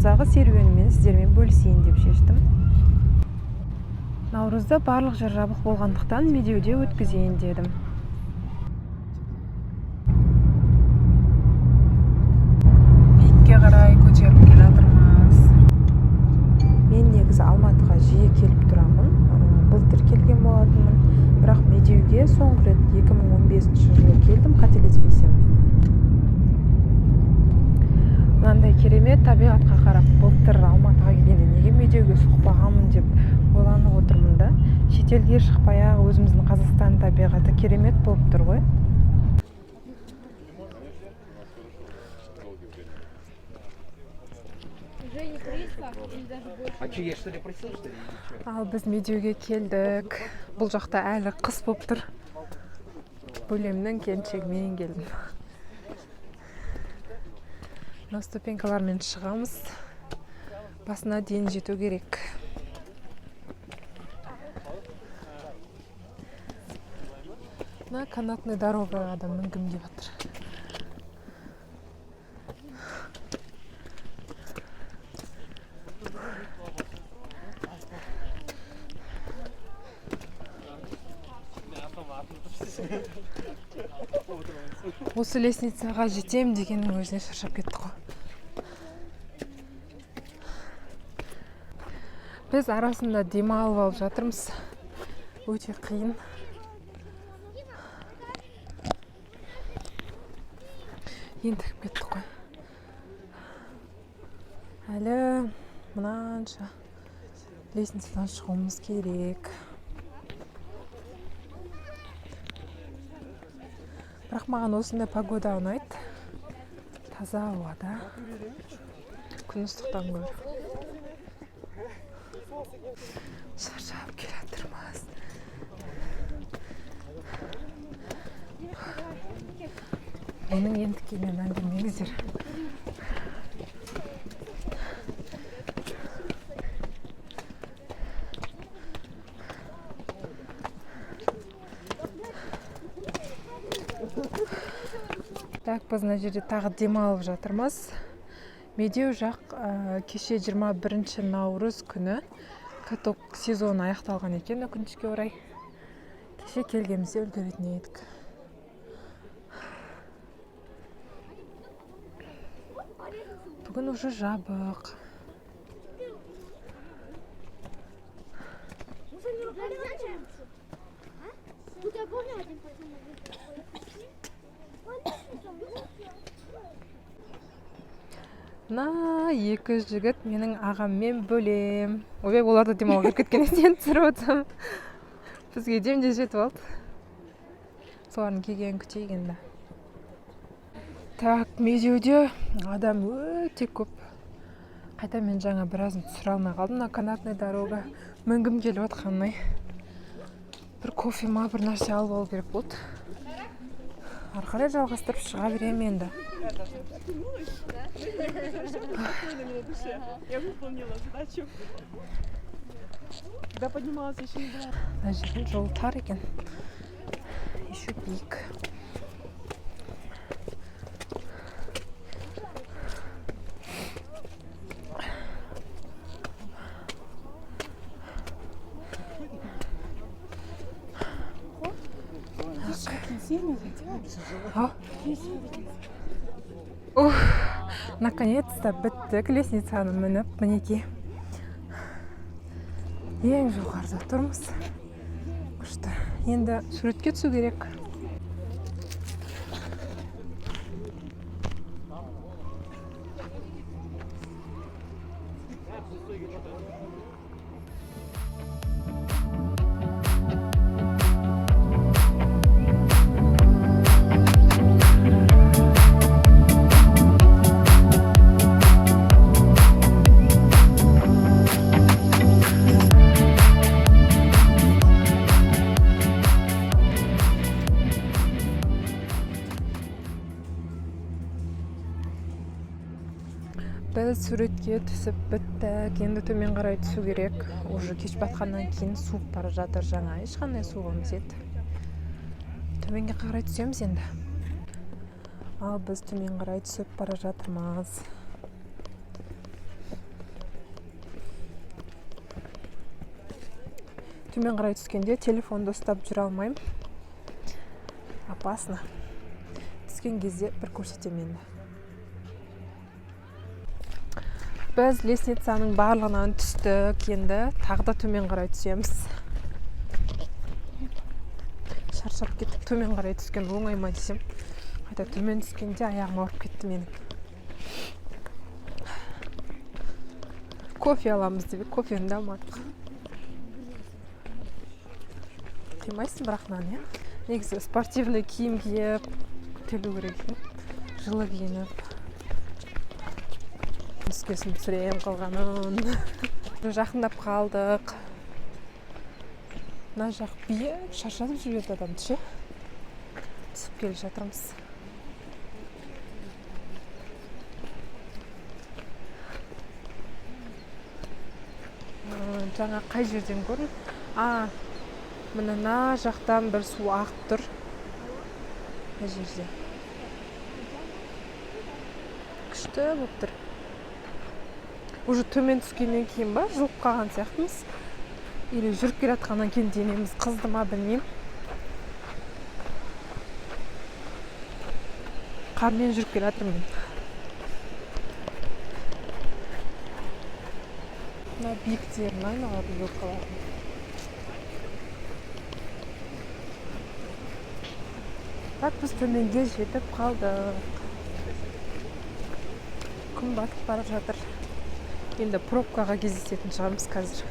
Наурыздағы серуенімен сіздермен бөлісейін деп шештім. Наурызда барлық жер жабық болғандықтан, Медеуде өткізейін дедім. Биікке қарай көтеріліп келе жатырмыз. Мен негізі Алматыға жиі келіп тұрамын. Былтыр келген болатынмын, бірақ Медеуге соңғы рет 2015 жылы келдім, қателеспесем. Мынандай керемет табиғатқа қарап, былтыр Алматыға келгенде неге Медеуге соқпағанмын деп ойланып отырмын да. Шетелге шықпай ақ өзіміздің Қазақстан табиғаты керемет болып тұр ғой. Уже не 300 или даже больше. А что, я что ли просил, что ли, или чё? Ал біз Медеуге келдік. Бұл жақта әлі қыс болып тұр. Бөлемнің келіншегімен келдім. Мына ступенькалармен шығамыз, басына дейін жету керек. Мына канатный дорогаға да мінгім келіп жатыр. Осы лестницаға жетем дегеннің өзіне шаршап кеттік қой. Біз арасында демалып алып жатырмыз, өте қиын. Ентігіп кеттік қой. Әлі мынанша лестницадан шығуымыз керек, бірақ маған осындай погода ұнайды, таза ауада, күн ыстықтан гөрі. Шаршап келе жатырмыз. Менің ентіккеніме мән бермеңіздер. Так, біз мына жерде тағы демалып жатырмыз. Медеу жақ кеше, 21 наурыз күні, каток сезоны аяқталған екен, өкінішке орай. Кеше келгенімізде үлгеретін едік. Бүгін уже жабық. Тут я помню, один пацан. Мына екі жігіт менің ағаммен бөлем. Ойбай, олар да демалуға кіріп кеткен. Сені түсіріп отырсам, бізге демде жетіп алды. Солардың келгенін күтейік енді. Так, Медеуде адам өте көп. Қайта мен жаңа біразын түсіре алмай қалдым. Мына канатный дорога мінгім келіп жатқанын. Бір кофе ма, бір нәрсе алып алу керек болды. Ары қарай жалғастырып шыға беремін енді. Я выполнила задачу. Когда поднималась, еще не была. Мына жердің жолы тар екен, еще биік. А? Ух, наконец-то біттік лестницаны мініп. Мінекей, ең жоғарыда тұрмыз. Күшті. Енді суретке түсу керек. Біз суретке түсіп біттік, енді төмен қарай түсу керек. Уже кеш батқаннан кейін суып бара жатыр. Жаңа ешқандай суық емес еді. Төменге қарай түсеміз енді. Ал біз төмен қарай түсіп бара жатырмыз. Төмен қарай түскенде телефонды ұстап жүре алмаймын. Опасно. Түскен кезде бір көрсетемін енді. Біз лестницаның барлығынан түстік, енді тағы да төмен қарай түсеміз. Шаршап кеттік, төмен қарай түскен оңай ма десем, қайта төмен түскенде аяғым ауырып кетті менің. Кофе аламыз деп, кофені де алмадық. Қимайсың бірақ мынаны, иә? Негізі спортивный киім киіп келу керек екен, жылы киініп. Түскесін түсіремін қалғанын. Жақындап қалдық. Мына жақ биік, шаршатып жіберді адамды ше. Түсіп келе жатырмыз. Жаңа қай жерден көрдім? Міне мына жақтан бір су ағып тұр. Мына жерде. Күшті болып тұр. Уже төмен түскеннен кейін ба, жылып қалған сияқтымыз. Или жүріп келе жатқаннан кейін денеміз қызды ма, білмеймін. Қармен жүріп келе жатырмын мен. Мына биіктерін айналатын елкалардың. Так, біз төменге жетіп қалдық. Күн батып бара жатыр. Енді пробкаға кездесетін шығармыз қазір.